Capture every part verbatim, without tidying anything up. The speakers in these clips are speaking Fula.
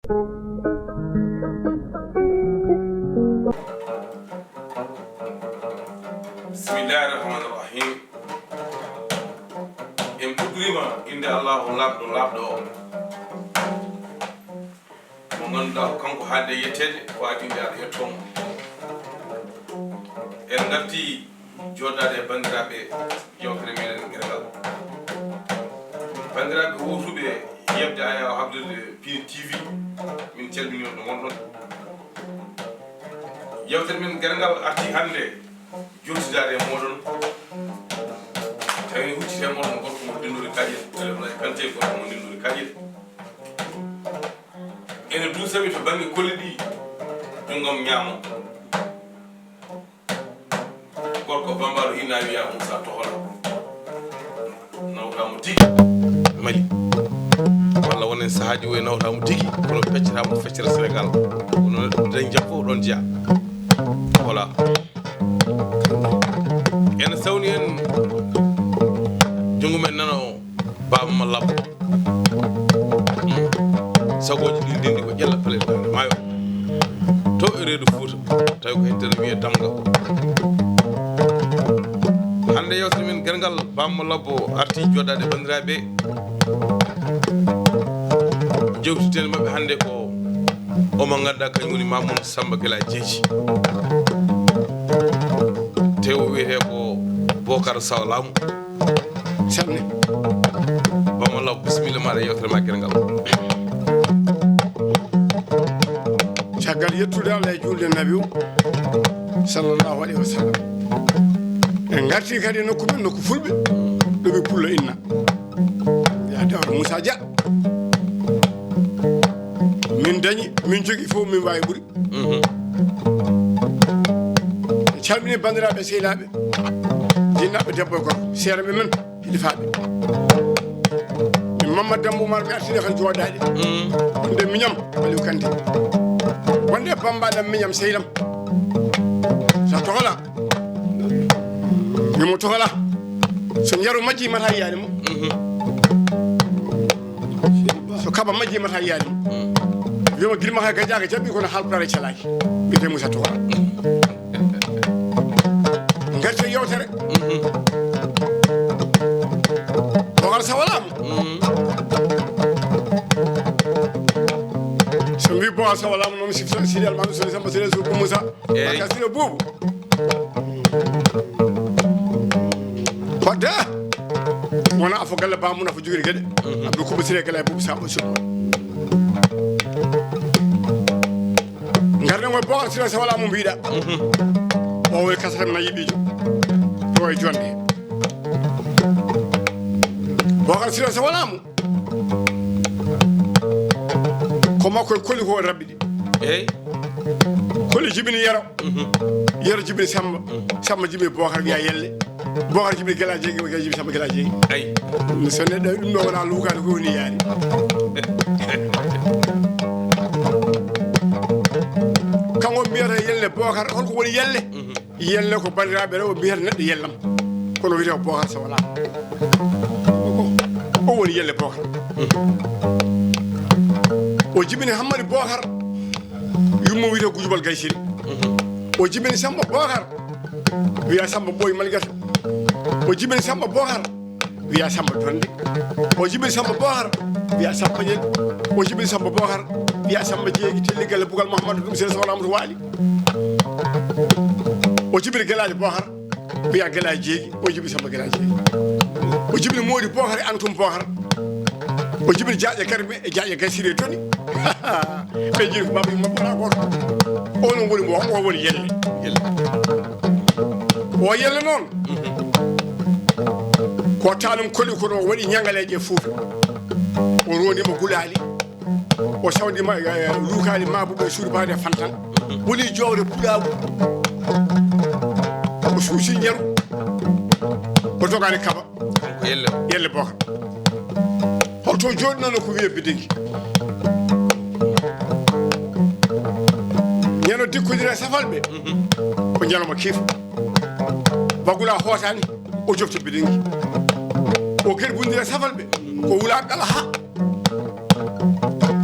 Bismillahi rahmani rahim. En puɗɗorima innde Allah on laaɓɗo laaɓɗo o. Mo ngannduɗaa ko kanko haade yetteede, ko adii nde aɗa yettoo mo. En ngartii jooɗaade e banndiraaɓe yewtere meɗen Gere ngal. Banndiraaɓe wowtuɓe yeɓde Aya o haɓdirde Pini T V, min calminii on ɗo ngonɗon. Yewtere men Gere ngal artii hannde jottidaade e mooɗon. Tawi huccite e mooɗon gorko mo ndenndude kaaƴe, Elef Lay Kante, gorko mo ndenndude kaaƴe. Ene duusami to bannge koli ɗi, junngam ñaamo. Gorko bambaaɗo ina wiya Moussa Tohola. Nawtaamo tigi Mali. Walla wonen sahaaji o e nawtaamo tigi, kono feccataamo to feccere Sénégal. Kono ɗum dañ jam fof ɗon jeya. Voilà. Ene sawni en junngo men nano. Baaba ma labbo. Mm. Sagooji ɗi ndenndi ko ƴella pelel maayo. To e reedu Fuuta, tawi ko hedde no wiyee Damga. Hannde yewtere men Gere ngal, Baaba ma labbo arti jooɗaade e banndiraaɓe. Jewteten maɓɓe hannde ko o mo ngannduɗaa kañum woni Mamoun Samba Gila Jeeji. Te o wiyetee ko Bokar Saw Laamu. Sanne. Bamalaw, bisimilla maɗa e yewtere ma Gere ngal. Caggal yettude Allah e juulde Nabi o, sallallahu alayhi wa sallam, en ngarti kadi nokku men, nokku fulɓe, ɗo ɓe pullo inna. Ya dawro Moussa Dia. Min dañi, min jogi fof, min wawi ɓuri. Mhm. En calmini banndiraaɓe, sehilaaɓe, jinnaaɓe, debbo e gorko, seereɓe men, hilifaaɓe. Min Mamadou Demmba Oumar, mi artini kan jooɗaade. Mhm. Wonde miñam, Aliou Kanté. Wonde bambaɗam, miñam, sehilam. Sa tohola, mimo tohola. So njaro majji, mata yiyaade mo. Mhm. So kaba majji, mata yiyaade mo. Wiyama girma ka gajaaka jaɓi, kono haalpulaar e calaaki. Mbiyete Moussa Tounkara. Ngarte yewtere. Mhm. Bokar Sawalaam. Mhm. So mbi Bokar Sawalaam noon, si Sidi Almaami, so Samba, so Moussa. Eey. Bakasine Buubu. Fodde. Wona afo galle bamum, afo jogiri geɗe. Mhm. Abdou Koumba Siré galle e Buubu Samba Siré. Ngarden ko Bokar Siré Sawalamu mbiɗa. Mhm. O woni kasram na yiɗijo. To e jonde. Bokar Siré Sawalamu. Ko makko e koli ko rabbidi. Eey. Koli jibini Yero. Mhm. Yero jibini Samba. Mhm. Samba jibini Bokar wiya Yelle. Bokar jibini Gela Jeegi, o jibini Samba Gela Jeegi. Ay. So neɗɗo ɗum ɗo wona luukaade ko woni yaari. Kanko mbiyata Yelle Bokar, holko woni Yelle? Mhm. Yelle ko banndiraaɓe rewɓe mbiyata neɗɗo yellam. Kono wiyete ko Bokar Sawala. O woni Yelle Bokar. O jibini Hammadi Bokar. Yumma wiyete Gujubal Gaysiri. O jibini Samba Bokar. Wiya Samba Boy Malgata. O jibini Samba Bokar. Wiya Samba Donde. O jibini Samba Bokar. Wiya Samba Ñel. O jibini Samba Bokar. Wiya Samba Jeegi Telli Galle Bugal Mouhamadou, ɗum Sere Sohla Amadou Waali. O jibini Gelaajo Bokar. Wiya Gelaajo Jeegi. O jibini Samba Gelaajo Jeegi. O jibini Moodi Bokar e Antum Bokar. O jibini Jaaƴe Garme e Jaaƴe Gasiri e Toni. Ɓe jibini ko baaba yumma ɓura gooto. O noon woni mo, o woni Yelle. Yelle. O Yelle noon. Ko Taalum Koli, kono o waɗi ñangaleeje e Fuuta. O rondima Gulaali. O sawdima, eh, luukaali Maabuɓe e suudu baade e Fantan. Woni jowre Pulaagu. O suusi njaru. O dogaani Kaba. Ko Yelle o. Yelle Bokar. Holto jooɗi noon ko wiye Bidingi. Ñande o dikkodira e safalɓe. Mhm. Ko ñalawma kiifa. Bagula hootani, o jofta Bidingi. O gerbundira e safalɓe. Ko wula kala ha.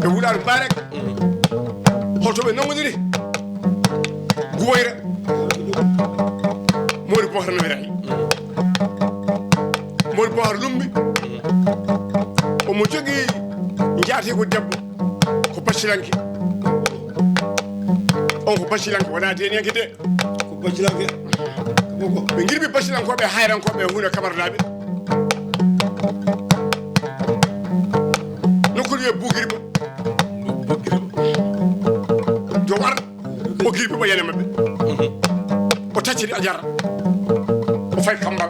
Ɓe Daaru Mbaarek. Holto ɓe nanngondiri? Guwayra. Mori Bohar nawiraani. Mori Bohar lumbi. Omo jogii njaateego debbo. Ko Basilanke. On ko Basilanke, wonaa deeniyanke de. Ko Basilanke. Ɓe ngirbi Basilankooɓe, Hayrankooɓe, huuna Kamarnaaɓe. Nokkude wiye Bugirba. Bugirba. Jowar. O girbi o yana maɓɓe. O tacciri a jara. O fay kambal.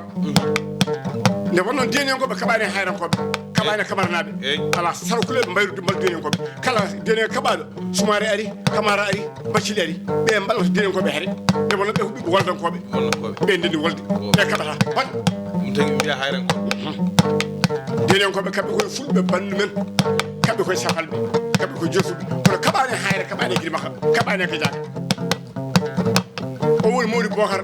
Nde wonno deeniyankoɓe kaɓani Hayrankooɓe, kaɓani Kamarnaaɓe. Ala sarkuleɓe mbayru dimbal deeniyankoɓe. Kala deeniyanke kaɓaɗo, Sumaare ari, Kamara ari, Bacili ari. Ɓe mballata deeniyankoɓe hare. Nde wonno ɓe ko ɓiɓɓe Woldankooɓe. Ɓe ndeni wolde. Ɓe kaɓata. Pat. Ɗum tagi mbiya Hayrankooɓe. Deeniyankoɓe kaɓe koye fulɓe bandu men. Kaɓe koye safalɓe. Kaɓe koye josuɓe. Kono kaɓani Hayre, kaɓani Girmaka, kaɓani Gajaga. O woni Mawdi Bokar.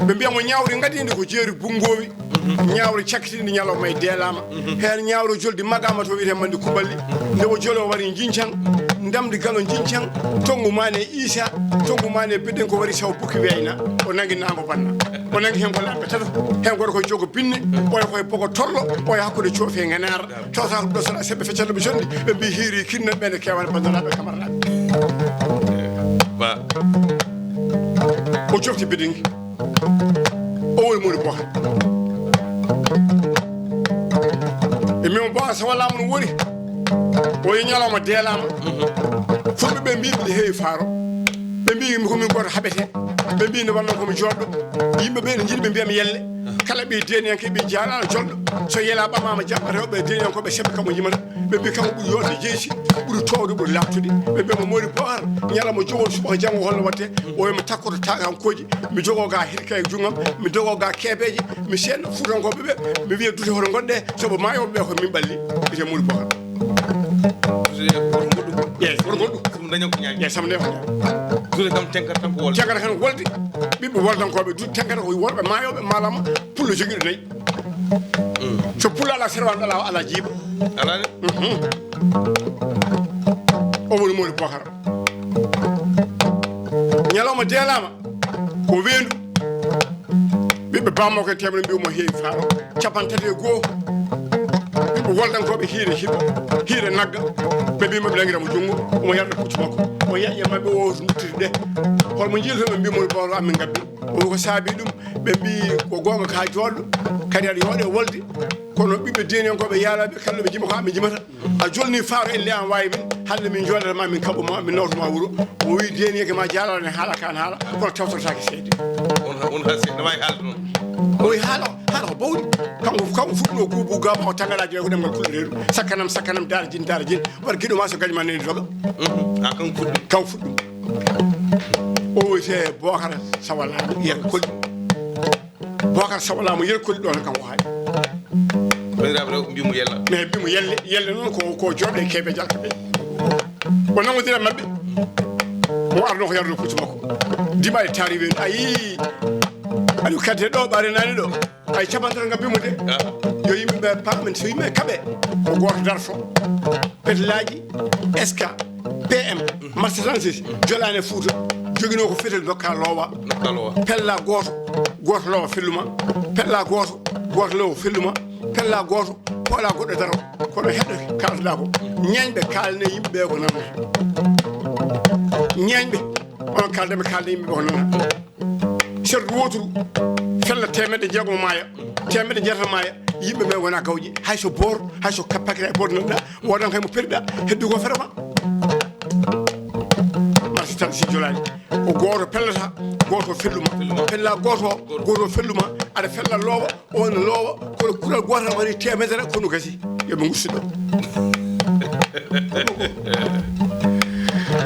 Ɓe mbiya mo ñaawri ngadindi ko jeeri bunngowi. Ñaawri cakkitindi ñalawma e deelaama. Heen ñaawri joldi magama to wiyetee Mandi Kuballi. Nde o jolo wari Jincan, ndamdi galo Jincan, tongu mane Isa, tongu mane beɗen ko wari saw bukki weyna. O nangi nango banna. O nangi heen ko laaɓe tato. Heen goto ko jogo binne, oya koye bogo torlo, oya hakkunde coofe e ngenaar. Tawata ɗum ɗo sona sembe feccata ɓe jondi, ɓe mbi hiiri kinna ɓe ne kewan bandanaɓe kamarnaɓe. Ba. O cofti bidingi. O woni moni boha. E min boha so wala mun woni. O yi ñalawma deelama. Fulɓe ɓe mbi mbiɗa heewi faaro. Ɓe mbi mi ko min goto haɓete. Ɓe mbi no wanno ko mi joɗɗo. Yimɓe ɓe ne jiɗi ɓe mbiyam yelle. Kala ɓe deeniyanke ɓe jaalaano jolɗo. So yela ɓamama jaɓɓa rewɓe deeniyankoɓe sembe kamɓe jimata. Ɓe mbi kanko ɓuri yode jeysi, ɓuri towde, ɓuri laaɓtude. Ɓe mbi mo mori bohar, ñalawma jogol subaka janngo holno watte. O wima takkoto tagankoji. Mi jogo ga hirka e jungam, mi dogo ga kebeji, mi senno futankoɓe ɓe, mi wiya dute hoto gonɗe, saabu mayoɓe ɓe ko min ɓalli. Ɓe mori bohar. Dute hoto goɗɗum. Yes, hoto goɗɗum. Ɗum daña ko ñaami. Yes, sam ne ko ñaami. Dute kam tenkata tan ko wolde. Tenkata tan ko wolde. Ɓiɓɓe woldankoɓe dute tenkata ko worɓe mayoɓe malama pullo jogiɗo nayi. So pullo ala serwan ala ala jiiba. Ala ne. O woni moni bokara. Ñalawma deelama ko weendu. Ɓiɓɓe bammakko en temre mbi omo heewi faaro. Capanɗe tati e goho. Ɓiɓɓe woldankoɓe hiire hiɓa, hiire nagga. Ɓe mbi maɓe nangira mo junngo, omo yarda puccu makko. O yaƴi e maɓɓe o duttiri ɗe. Holmo jiilato ɓe mbi mo boro amin ngabbi. O wi ko saabi ɗum. Ɓe mbi ko gonga ka joɗɗo. Kadi aɗa yooɗe wolde. Kono ɓiɓɓe deeniyankoɓe yaalaɓe kala ɓe jima ko amin jimata. A jolni faaro elle an wawi min hande min joɗata ma min kaɓo ma min nawta ma wuuro. O wi deeniyanke ma jaalala ne haala kan haala kono tawtortaki seede. On ha on ha seede wawi haalde noon. O wi haala haala ko bawɗi. Kanko kanko fuɗɗino guubu gaba o tagalaji ko ɗemgal kulɗo reedu. Sakkanam sakkanam dara jin dara jin. War giɗo ma so gañi ma neni doga. A kanko fuɗɗi. Kanko fuɗɗi. O wiyete Bokar Sawala yer kolɗi. Bokar Sawala mo yerkoli ɗon kam o haali. Bandiraɓe rewɓe mbimo yella. Mais mbimo yelle yelle noon ko ko joɗo e keɓe jalka ɓe. O nangodira maɓɓe. O arno ko yardo kutu makko. Dimaɗe taari wen ayi. Aɗu kadde ɗo ɓare nani ɗo. Ay capanɗe ngam mbimo de. Yo yimɓe ɓe pamen so yimɓe kaɓe. Ko goto darto. Petelaji. Eska. P M, Master Francis, jolaani e Fuuta, joginoo ko fetel nokka loowa. Nokka loowa. Pella gooto, gooto loowa felluma. Pella gooto, gooto loowa felluma. Pella gooto, poola goɗɗo daro. Kono heɗɗo kalata ko. Ñeeñɓe kaalne yimɓe ɓe ko nanata. Ñeeñɓe, on kaalde ɓe kaalne yimɓe ɓe ko nanata. Serdu woturu fella temeɗɗe jeegom maaya, temeɗɗe jeetati maaya. Yimɓe ɓe wona gawƴe, hay so boor, hay so kappakira e boor nanɗa. Wodan kay mo perɗa heddu ko ferma. Marsitan si jolani. O gooto pellata, gooto felluma. Pella gooto, gooto felluma. Aɗa fella loowa, on loowa. Kono kural gootal wari temedere kono gasi. Yoɓe gusuɗo.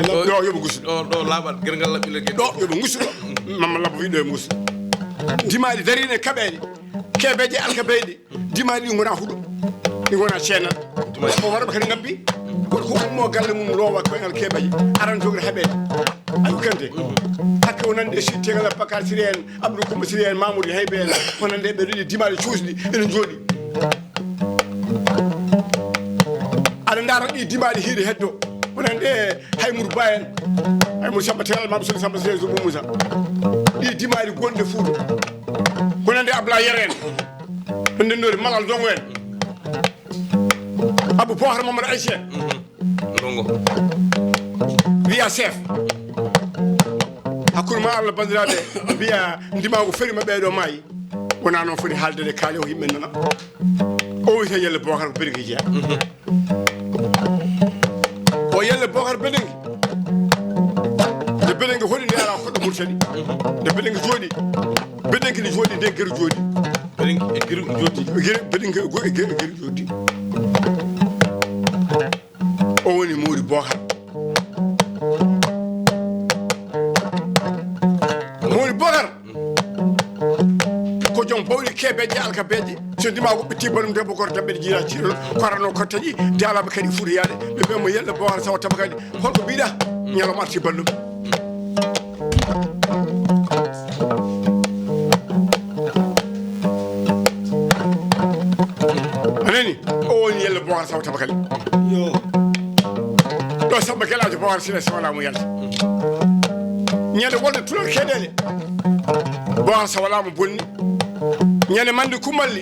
Ɗo yoɓe gusuɗo. Ɗo ɗo laaɓal gergal laɓɓi legge. Ɗo yoɓe gusuɗo. Mamma labbo wiɗo yoɓe gusuɗo. Dimaɗi darine kaɓeɗe. Kebeje alkabeɗe. Dimaɗi ɗi gona huɗo. Ɗi gona ceenal. O warɓe kadi ngabbi. Goto ko ummo galle mum loowa koyngal kebeje. Aran jogre haɓede. Ayu kante. Hakke o nande e sittegal Bakar Siri en, Abdou Koumba Siri en, Mamoudou Haybe en. Ko nande ɓe ɗiɗi dimaɗi cuusɗi ene jooɗi. Ara ɗi dimaaɗi hiiri heddo. Wonande Haymuru Ba en. Haymuru Samba Tegal, Maam Soli Samba Seydi Sumbu Musa. Ɗi dimaaɗi gonɗe Fuuta. Wonande Abla Yero en. Ɗum ndennori Malal Ndongo en. Abou Bohar Mamadou Aïcha en. Ndongo. Wiya chef. Hakkunde ma Allah, banndiraaɓe, mbiya ndimaagu feri ma ɓeeɗo maayi. Wonaa noon foti haalde de kaali o yimɓe nana. O wiyetee Yello Bohar ko Beɗengi jeyaa. O Yello Bohar Beɗengi. Nde Beɗengi hoɗi nde alaa koɗɗo Murtani. Nde Beɗengi jooɗi. Beɗengi ne jooɗi nde Geru jooɗi. Beɗengi e Geru jooɗi. Geru, Beɗengi e Geru, Geru jooɗi. O woni Mori Bohar. Mori Bohar ko joom bawɗi kebeeje alkabeeje. So ndima ko ɓitti balum debbo gorko dabɓe jiira ciirol, ko arano ko taƴi dalaɓe kadi fuuta yaade. Ɓe mbiya mo Yello Bohar Sawa Taba kadi. Holko mbiɗa? Ñalawma arti balɗum. A nani? O woni Yello Bohar Sawa Tabakali. Yo. Ɗo Samba Gelajo Bohar Sile Sawalamu yalti. Ñande wonde tulor keɗele. Bohar Sawalamu bonni. Ñande mande kumalli.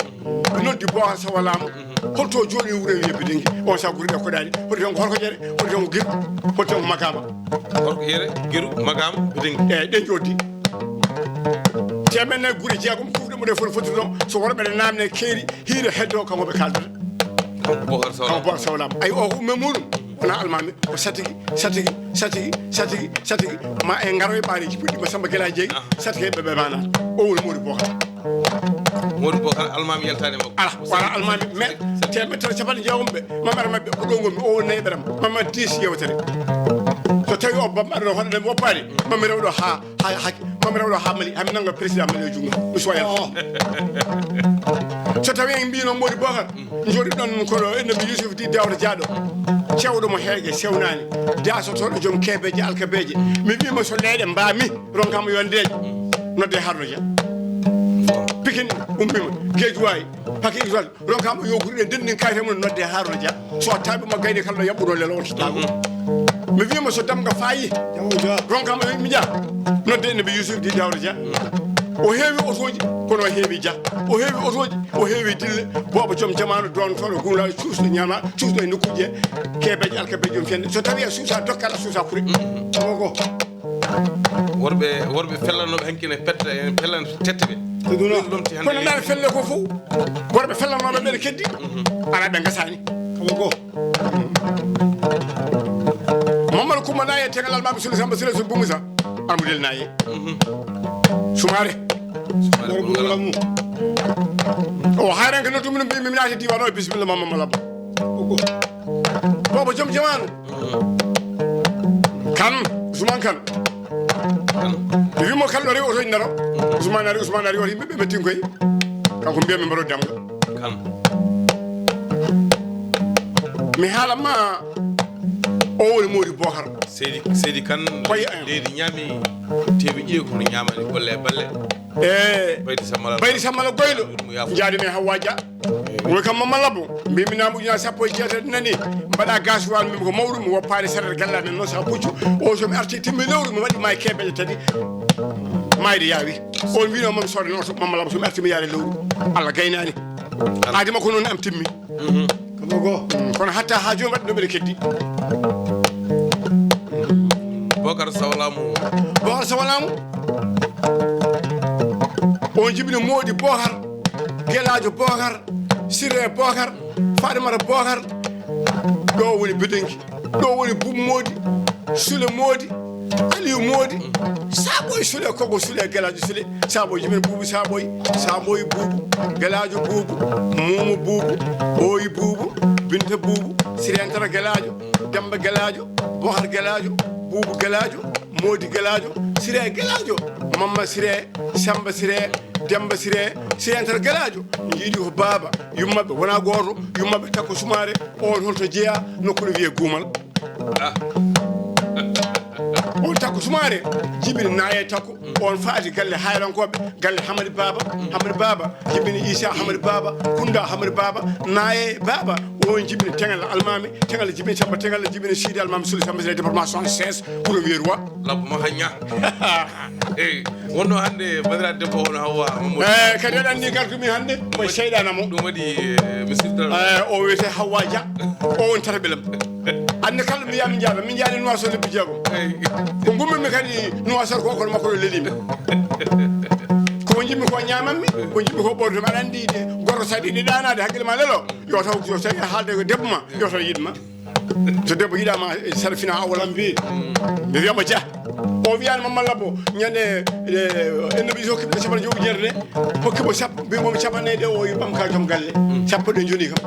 Noddi Bohar Sawalamu. Holto joni wure wiye Beɗengi? On sa guri ɗe koɗani. Hoto tan ko horko jere, hoto tan ko geru, hoto tan ko makama. Horko yere, geru, makam, Beɗengi. Eyyi, ɗen joddi. Temen nayi gure jeegom, kufɗe mum ɗe foti foti ɗon. So worɓe ɗe namne keeri, hiire heddo, kanko ɓe kaldata. Kanko Bohar Sawla. Kanko Bohar Sawla. Ay, o ko umme muɗum. Wona almami, ko satigi, satigi, satigi, satigi, satigi. Ma e ngaroy ɓaareji puɗɗi, ma Samba Gela Jeegi, satigi ɓe ɓe mana. O woni Mori Bohar. Mori Bohar, almami yaltani makko. Ala, wala almami, me, temettare capanɗe jeegom ɓe, mamere maɓɓe, ko ɗo ngonmi, o woni nayi ɓeram, mama dix yewtere. So tawi o bambaɗo ɗo hoɗa ɗen woppaani, mami rewɗo ha, ha, ha, mami rewɗo ha Mali, hami nanga président Mali o jungo, mi soyal. So tawi en mbino Mori Bohar, jooɗi ɗon ko ɗo, inna mi Yusuf Di Dawda Jaaɗo, cewɗo mo heege, sewnani, dasotoɗo joom kebeeje, alkabeeje. Mi wima so leeɗe mbami, ronkama yo ndeeƴ, nodde Haruna Dia. Pikin ummima, Geejuwaay, Paki Iwal, ronkama yo guri ɗe ndenndin kayte mum, nodde Haruna Dia. So tawi mo gayni kala no yaɓɓuno lelo on so tago. Mi wima so damga fayi, ronkama yo mi Dia, nodde inna mi Yusuf Di Dawda Dia. O heewi otoji, kono o heewi Dia. O heewi otoji, o heewi dille. Booba joom jamaanu, dontoɗo gumlaɗo, cuusɗo ñaama, cuusɗo e nokkuji he. Kebeeje, alkabeeje, joom fiyande. So tawi a suusa dokkal, a suusa kure. Ogo. Worɓe, worɓe fellanooɓe hanki ne petta, en pellan tette ɓe. Ɗum ɗo. Ɗum ɗomti hannde. Kono nana felle ko fof. Worɓe fellanooɓe ɓe ne keddi. Ala ɓe ngasani. Ogo. Mamadou Coumba Naye, tegal almami Sule Samba Sule Sule Bumusa. Almudel Naye. Sumaare. Sumaare Bumgala mum. O hayranke noddumi ɗum, mbimi mi naati diwan o, bisimilla, Mama Malaba. Booba joom jamaanu. Kan, Ousmane Kan. Mi wimo kala ɗo rewi oto e ndaro. Ousmane ari, Ousmane ari, o yimɓe ɓe mettin koye. Kanko mbiyami mbaɗo damga. Kan. Mi haala ma, o woni Mori Bohar. Seydi, Seydi Kan, koye, leydi ñaami, tewi ƴeew kono ñaamani golle e balle. E Baydi Sammala. Baydi Sammala Goylo. Mo yaafo. Jaadi men Hawwa Dia. Woy kam Mama Labbo. Mbimi naam ujunaaji sappo e jeetati nani. Mbaɗa gasoil, mbimi ko mawɗum, mi woppaani saret galle amen noon, sa puccu. O so mi arti timmi lewru, mi waɗi ma e kebeeje tati. Mayde yaawi. On wino mami soodani oto Mama Labbo, so mi arti mi yaare lewru. Allah gaynaani. Aadi makko noon am timmi. Kamo go. Mm, kono hatta ha jooni waɗi no mbeɗa keddi. Bokar Sawlamu. Bokar Sawlamu. On jibini Moodi Bohar, Gelaajo Bohar, Sire Bohar, Fatimata Bohar. Ɗo woni Bedengi. Ɗo woni Bubu Moodi, Sule Moodi, Aliyu Moodi, Saboy Sule, Kogo Sule, Gelaajo Sule, Saboy Jimen Bubu, Saboy, Saboy Bubu, Gelaajo Bubu, Mumu Bubu, Boyi Bubu, Binta Bubu, Siriyantara Gelaajo, Demba Gelaajo, Bohar Gelaajo, Bubu Gelaajo, Moodi Gelaajo, Sire Gelaajo, Mamma Sire, Samba Sire, Demba Sire, Siriyantara Gelaajo, jiiɗi ko baaba, yummaɓe wona gooto, yummaɓe Takko Sumaare, on holto jeeya, nokku no wiyee Guumal. Ah. On Takko Sumaare jibini Naaye Takko, on faati galle Hayrankooɓe, galle Hamadi Baaba, Hamadi Baaba jibini Isa Hamadi Baaba, Kunda Hamadi Baaba, Naaye Baaba, O jibini Teŋal Almaami, Teŋal jibini Samba, Teŋal jibini Sidi Almaami Sule Samba Sule, département soixante-seize, pour le roi. Labbo ma hañña. Eyi, wonno hannde bandiraɓe debbo hono Hawwa Mamadou. Eh, kadi aɗa anndi gartumi hannde, ko seyɗana mo. Ɗum waɗi, eh, mi siftora. Eh, o wiyete Hawwa Dia, o woni tata ɓelam. Hannde kala mi wiya min njaada, min njaadi Nuwaso lebbi jeegom. Eyi. Ko ngummi mi kadi Nuwaso ko kono makko ɗo lelimi. Ko jiɗmi ko ñamanmi, ko jiɗmi ko ɓornumi. Aɗa anndi de, gorko saɗi ɗi ɗanaade, hakkille ma lelo. Yo taw so tawi a haalde ko debbo ma, yo taw yiɗ ma. So debbo yiɗama, saɗa fina awa lambi. Mi wiyama Dia. O wiyani Mamma Labbo, ñande, eh, ennobi so kiɓɓe capanɗe jowi jeere de. Hokki mo sappo, mbi mo capanɗe ɗe o yi ɓam ka joom galle. Sappo ɗe joni kam.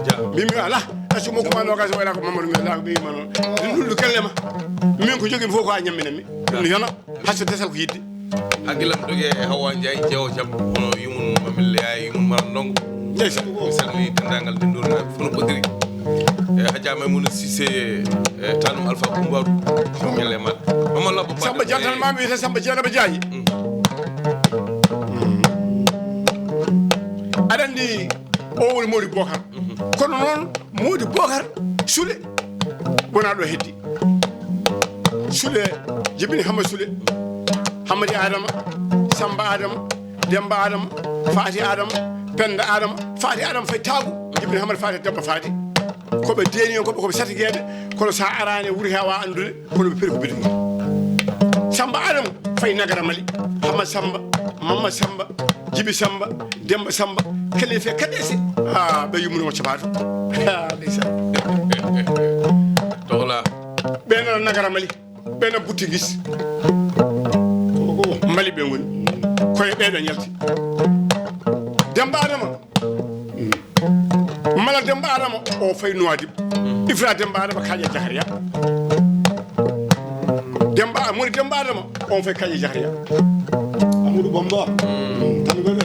Dia. Mbi mi ala, accu mo kuma nogas wala ko Mamadou mi ala ko ɓe yima noon. Ɗum ɗum galle ma. Min ko jogimi fof ko a ñamminanmi. Ɗum no yona, hay so desal ko yidde. Hakkillam dogi e Hawwa Ndiaye, jeewo jam, hono yumum Mamille Yaye, yumum Maram Ndongo. Ndeysaan. Mi salmini denndaangal Ndenndoori naaɓe fof no potiri. E Hadja Maymouna Cissé, e Tanum Alpha Koumbarou, jom ñalle maɗa. Mamadou Labbo Samba Dia tan ma mi wiyete Samba Dieynaba Ndiaye. Mm. Aɗa anndi o woni Mody Bokar. Mhm. Kono noon Mody Bokar Sule wona ɗo heddi. Sule jibini Hamma Sule, Hammadi Adama, Samba Adama, Demba Adama, Fati Adama, Penda Adama, Fati Adama fay Taagu, jibini Hammadi Fati Demba Fati. Ko ɓe deeni on, ko ɓe, ko ɓe satigeeɓe, kono sa arani e wuro he a wawa anndude, kono ɓe piri ko bidon. Samba Adama fay Nagara Mali, Hamma Samba, Mamma Samba, Jibi Samba, Demba Samba, kalife kadesi. Ah, ɓe yummuno mo capato. Ah, ndeysaan. Tola. Ɓe nana Nagara Mali, ɓe na Butti Gis. Mali ɓe ngoni. Koye ɓeɗo ñalti. Demba Adama. Mala Demba Adama, o fay Nouadhib. Ifra Demba Adama, Kaƴa Jahariya. Demba, Mori Demba Adama, on fay Kaƴa Jahariya. Amadou Bamba. Tan ɓe ɓe.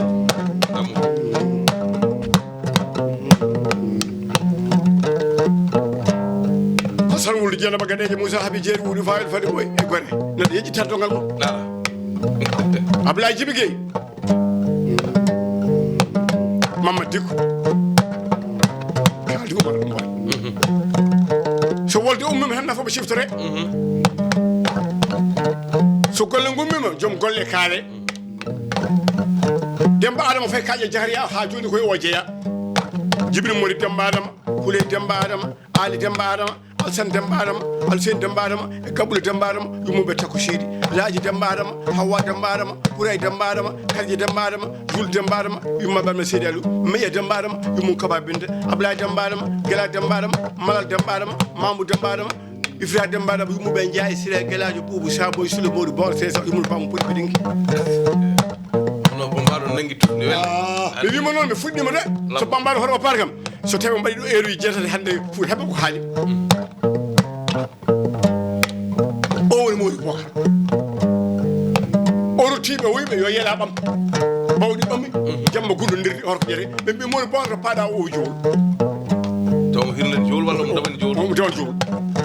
Ko Sal Wulde Dieynaba Gadeja, Moussa Habi Jeeri Wuri Fayil Fadi Boy e Gore. Neɗɗo yeƴƴi tardongal mum. Ablaye Jibi Gueye. Mamma Dikko. Kaldi Umar Umar. So wolde ummima tan nafa mo ciftore. So golle gummima, joom golle kaale. Demba Adama fay Kaƴa Jahariya, ha joni koye o jeeya. Jibril Mori Demba Adama, Kuley Demba Adama, Ali Demba Adama, Alsan Demba Adama, Alseyni Demba Adama, e Gaɓɓule Demba Adama, yummuɓe Takko Seydi, Laaji Demba Adama, Hawwa Demba Adama, Ɓuray Demba Adama, Karje Demba Adama, Juul Demba Adama, yumma Ɓarme Seydi Aliou, Meƴa Demba Adama, yummum Kaba Binde, Ablaye Demba Adama, Gela Demba Adama, Malal Demba Adama, Mamoudou Demba Adama, Ifra Demba Adama, yummuɓe Ndiaye, Siré, Gelajo, Boubou, Saboy, Sule, Modou, Bawol, Sesa, yummum Pamou, Poti, Pidinki. Kono Bambaɗo nangi tufde welde. Ah, ɓe wima noon, mi fuɗɗima de. So Bambaɗo hoto o par kam. So tawi o mbaɗi ɗo heure uji jeetati hannde, fu heɓa ko haali. O woni Mody Bokar. O rotti ɓe, o wiɓe yo yela ɓam. Bawɗi ɓammi, jamma gundondirɗi horko jere. Ɓe mbi Mody Bokar to paɗa o jowol. Taw mo hirlen jowol walla mo daɓani jowol? Mo daɓani jowol.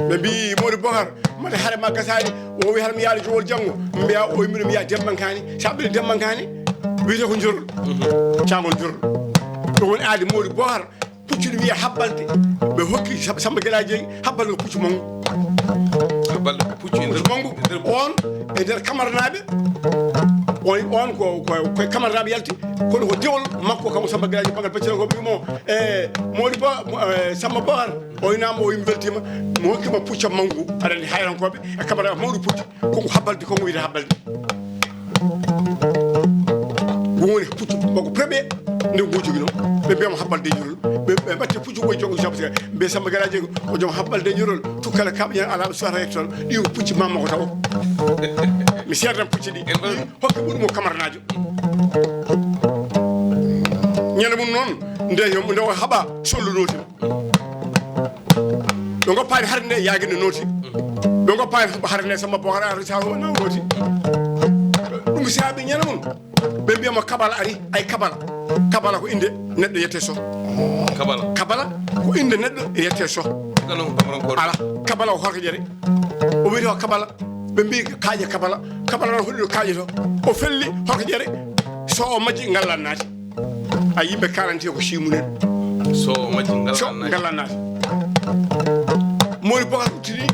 Ɓe mbi Mody Bokar, mate hare ma gasani, o wi hare mi yaali jowol janngo. Mbiya o yimmi ɗum wiya Dembankani. Sa ɓili Dembankani, wiyete ko jorol. Cangol jorol. Ɗum woni aadi Mody Bokar. Puccu ne wiya habbalde. Ɓe hokki Samba, Samba Gelaaji Jeyi habbalde ko puccu mawɗo. Habbalde ko puccu e nder, puccu mawɗo. E nder on e nder Kamaranaaɓe. On, on ko, ko, ko e Kamaranaaɓe yalti. Kono ko dewol makko kam Samba Gelaaji Jeyi, Bagal Peccere ko ɓii mo, e Mody Bo, mo, e Samba Bohar. O inaama, o yimɓe weltiima. Mo hokkima puccu mawɗo. Aɗa anndi hayrankooɓe e Kamaranaaɓe mawɗo puccu. Koko habbalde, koko wiyata habbalde. Ɗum woni puccu makko premier nde ngu jogino. Ɓe mbiyamo habbalde jurol. Ɓe, ɓe mbatti puccu ko jogo jabata. Mbe Samba Gelaaji Jeyi ko joom habbalde jurol. Tukkale kam yen ala suwata yettoon. Ɗi ko pucci mamma ko taw. Mi seedan pucci ɗi. Hokki ɓuɗu mo Kamaranaajo. Ñande mum noon, nde yo, nde o haɓa, sollu nooti. Ɓe ngoppaani hare nde, Yaaguine nooti. Ɓe ngoppaani hare nde, Samba Bohar Arsaro nooti. Ɗum saabi ñande mum, ɓe mbiyamo Kabala ari, ay Kabala. Kabala ko innde neɗɗo yette so. Kabala. Kabala ko innde neɗɗo yette so. Kano ko Bamaran ko. Ala, Kabala o horko jere. O wiyete o Kabala. Ɓe mbi kaaƴe Kabala. Kabala noon hoɗi ɗo kaaƴe to. O felli horko jere. So o majji ngallan naati. A yimɓe quarante ko simunen. So majji ngala so naati. Ngala naati. Mori boka tini.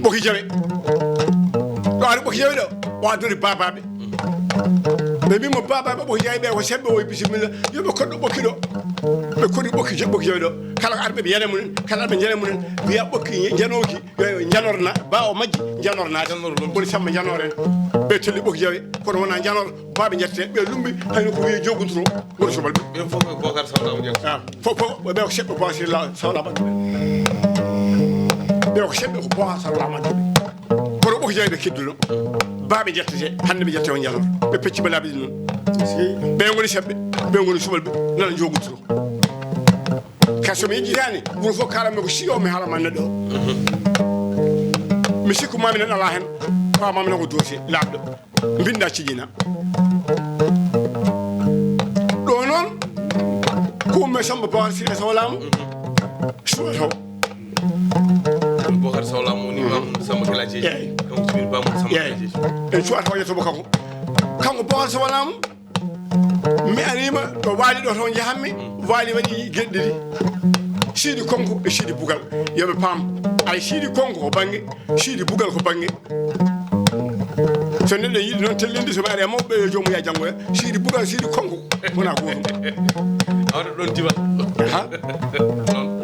Ɓoki jawe. Ɗo ari ɓoki jawe ɗo. O addori babaɓe. Ɓe mbimo babaɓe ɓoki jawe ɓe ko sembe o bisimilla. Yo ɓe koɗɗo ɓoki ɗo. Ɓe koɗi ɓoki ja-, ɓoki jawe ɗo. Kala ko arɓe ɓe yana munen, kala arɓe jana munen. Wiya ɓoki janoki. Yo, yo janorna, ba o majji, janorna. Janor ɗum. Woni samma janoren. Ɓe telli ɓoki jawe, kono wona janor, baɓe jette, ɓe lumbi, hayno ko wiye jogunturo, woni sobal ɓe. Ɓen fof ko Bocar Sawla mo jetta. Ah, fof, fof, ɓe ko seɓɓe Bocar Sawla, Sawla ɓe. Ɓe ko seɓɓe ko Bocar Sawla ɓe. Kono ɓoki jawe ɓe kedduno. Baɓe jettete, hande ɓe jette on janor. Ɓe pecci balaɓe ɗin non. Ɓe ngoni seɓɓe, ɓe ngoni sobal ɓe, nana jogunturo. Ka so mi yejjitaani, wuro fof kaalanmi ko si o mi haalama neɗɗo o. Mi sikku mami nan alaa heen, pamami nan ko dossier laaɓɗo. Mbinda cijina. Ɗo noon, ko umme Samba Bawar Sire Sawlaama, suwa taw. Bokar Sawlaama woni Bamum Samba Galajeji. Eeyi. Kanko jibini Bamum Samba Galajeji. En cuwata o yettomo kanko. Kanko Bokar Sawlaama, mi ariima ɗo Waali ɗo, toon njahammi. Waali waɗi geɗe ɗiɗi, Siidi Konko e Siidi Bugal. Yo ɓe paam, ay Siidi Konko ko bannge, Siidi Bugal ko bannge. So neɗɗo yiɗi noon tellinde, so mi ari e mawɓe ɓe, yo joomum yaa janngoya. Siidi Bugal, Siidi Konko wona gootum. Awde ɗon diwa. Ha?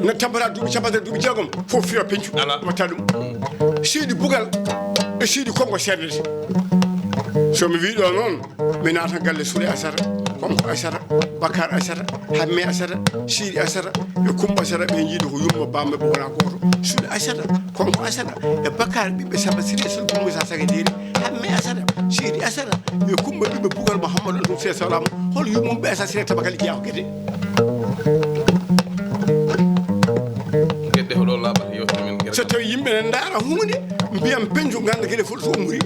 Na tampata duuɓi capanɗe, duuɓi jeegom, fof fiya peñcu. Ala. Watta ɗum. Siidi Bugal e Siidi Konko seedete. So mi wii ɗo noon, mi naata galle Sule Asata, Konko Asata, Bakar Asata, Hamme Asata, Siidi Asata, e Kumba Asata, ɓe njiiɗi ko yumma bammaɓe wona gooto. Sule Asata, Konko Asata, e Bakar ɓiɓɓe Samba Siri, Sulɓe Musa Sagaderi, Hamme Asata, Siidi Asata, e Kumba ɓiɓɓe Bugal Muhammadu Antum Sire Sawlaama, hol yummum ɓe Asata Sire Tabakali Jeyaa ko gete. Geɗe hoɗo laaɓata yewtere men gere. So tawi yimɓe ne ndaara huunde, mbiyam peñju, ngannda geɗe fof so ummori.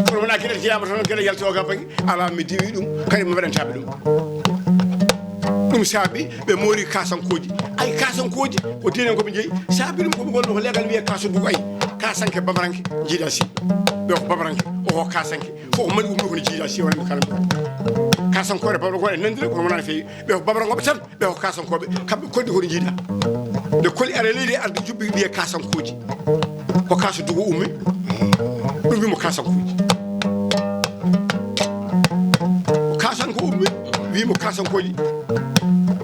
Kono wona geɗe jeyaama tan, geɗe yalti o ka bannge, alaa mi diwi ɗum, kadi mi waɗantaa ɓe ɗum. Ɗum saabi ɓe moori Kaasankooji. Ay, Kaasankooji, ko diinen ko ɓe jeyi. Saabi ɗum ko ɓe ngonno ko leegal wiyee Kaaso Dugu. Ay, Kaasanke Bamaranke, jiida si. Ɓe ko Bamaranke, o ko Kaasanke. Fof ko mari ummi kono jiida si, wonande kala mum. Kaasankoore Bamaranke, wona nandire, kono wonaa no feewi. Ɓe ko Bamarankoɓe tan, ɓe ko Kaasankooɓe. Kamɓe kolli kono jiida. Nde koli ara leydi, arde jubbi wiyee Kaasankooji. Ko Kaaso Dugu ummi. Ɗum wimo Kaasankooji. Ko Kaasanko ummi, wimo Kaasankooji.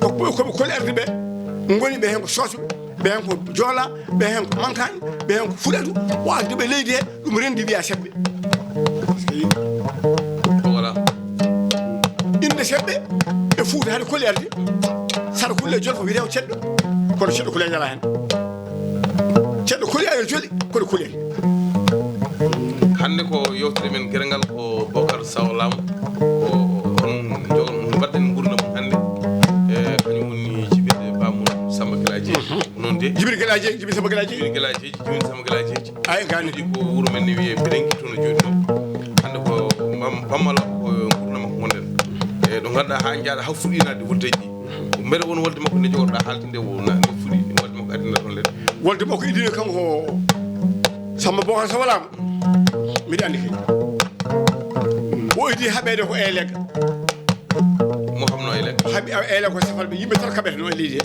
Ko, ko, ko ɓe koli arde ɓe, ngoni ɓe heen ko Sooseɓe, ɓe heen ko Joola, ɓe heen ko Mankaañ, ɓe heen ko Fuɗatu. O arde ɓe leydi he, ɗum rendi wiya seɓɓe. Voilà. Innde seɓɓe e Fuuta hade koli arde. Sara kulle jolfo wiyete ko ceddo. Kono ceddo kulle jala hen. Ceddo kulle ayo joli, kono kulle. Hannde ko yewtere men gere ngal ko Bocar Sawlaama. Ko on jogon mbaɗɗen nguurndam mum hannde. E kañum woni jibirde bamum Samba Galaji. Noon de. Jibirde Galaji, jibirde Samba Galaji. Jibirde Galaji, jibirde Samba Galaji. Ay, gani. Ɗi ko wuro men ne wiyee Birenki, toon o jooɗi ɗo. Hannde ko bam-, Bammala, ko nguurndam makko ngonɗen. E ɗo ngarɗa haa njaaɗa haa fuɗɗinaade woldeji. Mbele won wolde makko nde jogorɗa haalde nde wona, nde fuɗi, wolde makko addina toon leɗɗe. Wolde makko idino kanko Samba Bocar Sawlaama. Miɗa anndi kadi. O idi haɓeede ko Elega. Mo haɓno Elega? Haɓi Elega ko safalɓe, yimɓe tan kaɓeteno e leydi he.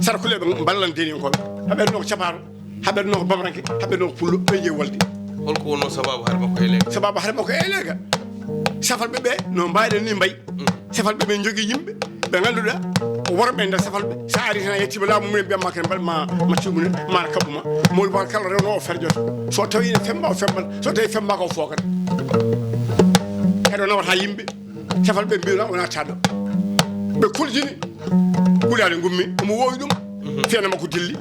Sara kulle ɓe mballan deni en koɓe. Haɓeede no ko Capaaro. Haɓeede no ko Bamaranke, haɓeede no ko Pullo, ɓe jeyi wolde. Holko wonno sababu hare makko e Elega? Sababu hare makko e Elega. Safalɓe ɓe, no mbayɗen ni mbayi. Mm. Safalɓe ɓe njogii yimɓe, ɓe ngannduɗaa, ko worɓe e nder safalɓe. So a ari tan a yettiima laamu mumen, mbiyat ma kadi mbaɗ ma, ma cuumu ne, ma kaɓɓu ma. Mawɗo Baal kala rewno o ferjoto. So tawi ene femba, o fembat. So tawi fembaaka, o fookat. Kadi o nawata yimɓe. Safalɓe mbiɗa wona taɗɗo. Ɓe koljini. Kuɗaali ngummi, omo wowi ɗum. Fiyana makko dilli.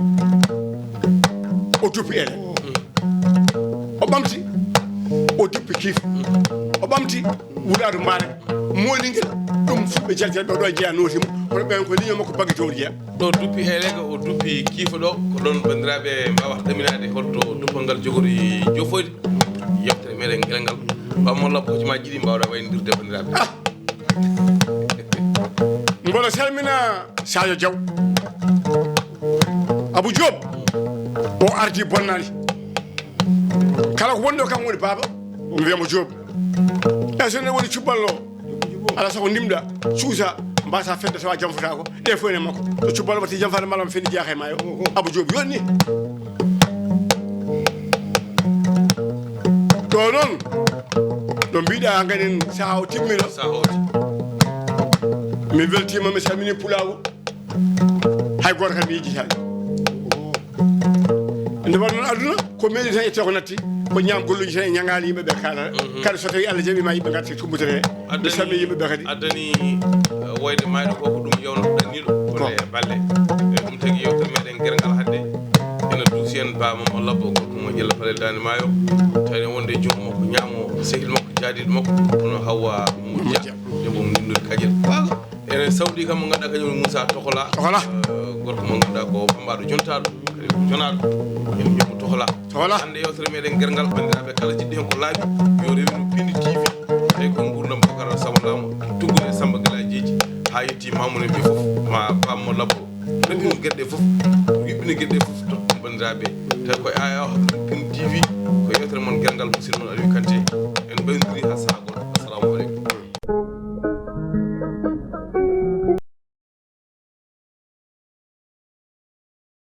O duppi ele. O ɓamti. O duppi kiif. O ɓamti. Wulaadu mbaare. Moolingel. Ɗum fulɓe jalteɓe ɓe ɗo jeeya nooti mo. Kono ɓen ko liño makko bagge towɗi jeeya. Ɗo duppi Elega, o duppi kiifa ɗo. Ko ɗon banndiraaɓe mbawata ɗaminaade holto duppal ngal jogori jofoyde. Yewtere meɗen ngelal ngal. Bammo labbo hojomaaji ɗiɗi mbawɗa wayndirde banndiraaɓe. Ah! Mboɗo salmina Sadio Diaw. Abou Diop. O ardi bonnali. Kala ko wonɗo kam woni baaba. Mi wiyamo Diop. E so ne woni cubballo. Ala sago ndimɗa. Suusa. mbasa fedde tawa jamfotaako. Ɗe fof ene makko. So cubbalo watti jamfaade mbalam fenni jeyaaka e maayo. Abou Diop yoni. Ɗo noon, no mbiɗa ganin saha o timmino. Saha o timmi. Mi weltima, mi salmini pulaagu. Hay gooto kadi mi yejjitaani. Nde wonno aduna, ko meɗen tan ƴettee ko natti, ko ñaam golluji tan e ñagaali yimɓe ɓe kaalata. Kadi so tawi Allah jaɓi ma yimɓe ngarti kumbutete. Mi salmini yimɓe ɓe kadi. Addani, eh, wayde mayɗo ko, ko ɗum yewno ko ɗanniɗo. Ko. Ɗe balle. E ɗum tagi yewtere meɗen Gerngal hadde. Ena duusi en Ba Mama Labbo, gorko mo Ƴella Palel Daande Maayo. Tawi wonde joom makko, ñaamo, sehil makko, jaadiɗo makko, kono Hawwa Mujja. Mujja. Debbo mo Ndinndori Kaƴel. Ene sawdi kam mo ngannduɗaa kañum woni Moussa Tokola. Tokola. Eh, gorko mo ngannduɗaa ko bambaɗo jontaaɗo, kadi ko jonaaɗo. En mbiyamo Tokola. Tokola. Hannde yewtere meɗen Gerngal, banndiraaɓe kala jiɗɗo heen ko laaɓi, yo rewe no Pindi T V. Tawi ko nguurndam Bokar Samba Laamu, tuggude Samba Galajeeji, haa yetti Mamoune ɓe fof, ma Ba Mama Labbo. Reɓɓino geɗe ɗe fof, yuɓɓino geɗe ɗe fof, totta ɗum banndiraaɓe. Tawi ko aya o Pindi T V,